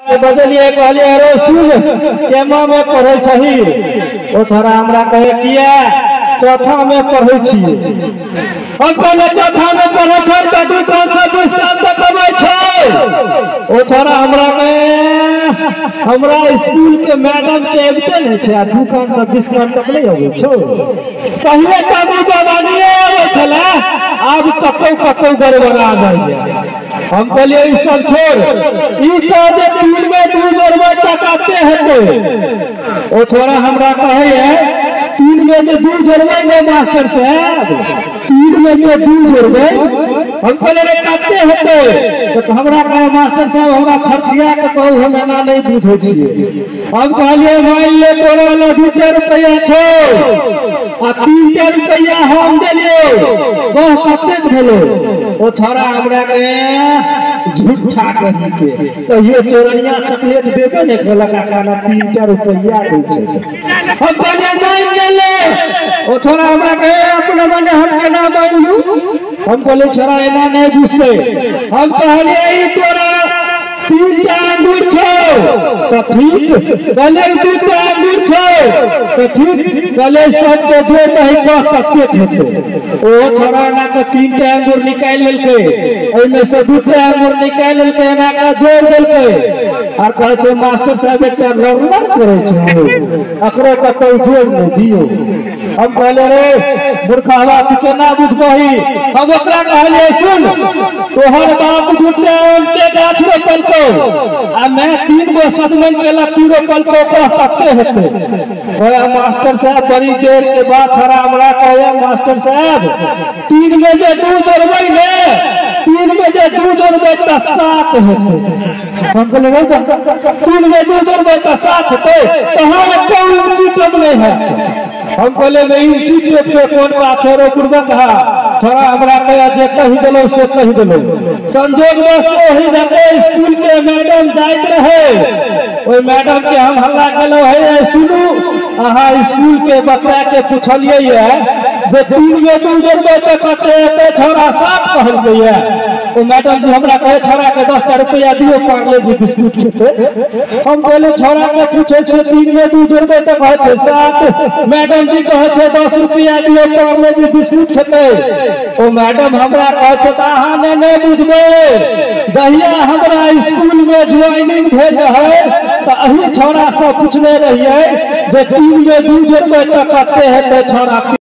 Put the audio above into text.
बदलिए कहलिए अरे सुन केमा में पढ़ै छही। ओ थोड़ा हमरा कहे किया चौथा में पढ़ै छियै। हम कहलिए चौथा में पढ़ै छै त 220 साल तक अबै छै। ओ थोड़ा हमरा कहे हमरा स्कूल के मैडम के अबिते नहि छै आ दुकान से 20 साल तक नहीं अबै छौ। पहिले तऽ जवानिए अबै छलै, आब कतौ कतौ गड़बड़ा जाइए। हम कहलिए ई सब छोड़, ई कह जे 3 में 2 जोड़बै तऽ कते हेतै। ओ थोड़ा हमरा कहै है 3 में जे 2 जोड़बै ने मास्टर साहब, 3 में जे 2 जोड़बै। हम कहलिए रे कते हेतै? तऽ हमरा कहे मास्टर साहब हमरा खर्चिया के कहू, हम एना नहीं बुझै छियै। हम कहलिए मान ले तोरा लग 2 रुपया छौ आ 3 रुपया हम देलियै, कह कतेक भेलै। ओ छोड़ा हमरा कहे झूठा कही के कहियो चोरनिया चॉकलेट देबे नहीं केलक आ खाना 3 रुपया दै छै। हम कहलिए नहीं लेले। ओ छोड़ा हमरा कहे अपना मने हम केना मांगलू। हम कहलिए छोड़ा एना नहीं बुझतै। हम कहलिए ई तोरा 3 अंगूर छौ तऽ ठीक, कहलिए 2 अंगूर छौ तऽ ठीक, कहलिए सबके दे दही कह कतेक हेतै। ओ छोड़ा एना कऽ 3 अंगूर निकालि लेलकै, एहिमे से 2 अंगूर निकालि लेलकै, एना कऽ जोड़ि देलकै आर कहै छै मास्टर साहब एकटा लड़लड़ करै छै, एकरो कतौ जोड़ि नहि दियौ। हम कहलिए रे मूर्खवा तू केना बुझबही। हम ओकरा कहलिए सुन तोहर बाप 2 आम के गाछ रोपलकौ आ मैं 3 गो सजमनि के लत्ती रोपलकौ, कह कते हेतै। ओए मास्टर साहब बड़ी देर के बाद छोड़ा हमरा कहे मास्टर साहब 3 में जे 2 जोड़बै ने, 3 में जे 2 जोड़बै तऽ 7 हेतै। हम कहलिए 3 में 2 जोड़बै तऽ 7 हेतै, तहन कोन ऊँची चीज नहीं है। हम कहलिए नहीं ऊँची चीज पे कोन बात छै रो पूर्वक हा। छोड़ा हमरा कहे जे कहि देलहुँ से कहि देलहुँ। संजोगवश ओहि जगह स्कूल के मैडम जाइत रहे, ओहि मैडम के हम हल्ला केलहुँ हे सुनू अहाँ स्कूल के बच्चा के पुछलियै ये जे 3 में 2 जोड़बै तऽ कते हेतै, छोड़ा 7 कहलकै ये। ओ मैडम जी हमरा कहे छोड़ा के 10 रुपया दियौ पार्ले जी बिस्कुट खेतै। हम कहलिए छोड़ा के पूछै छियै 3 में 2 जोड़बै तऽ कहै छै 7, मैडम जी कहै छै 10 रुपया दियौ पार्ले जी बिस्कुट खेतै। ओ मैडम हमरा कहै छै तऽ अहाँ ने नहि बुझबै, जहिया हमरा स्कूल में ज्वाइनिंग भेल रहै तऽ अही छोड़ा से पूछने रहियै जे 3 में 2 जोड़बै तऽ कते हेतै। छोड़ा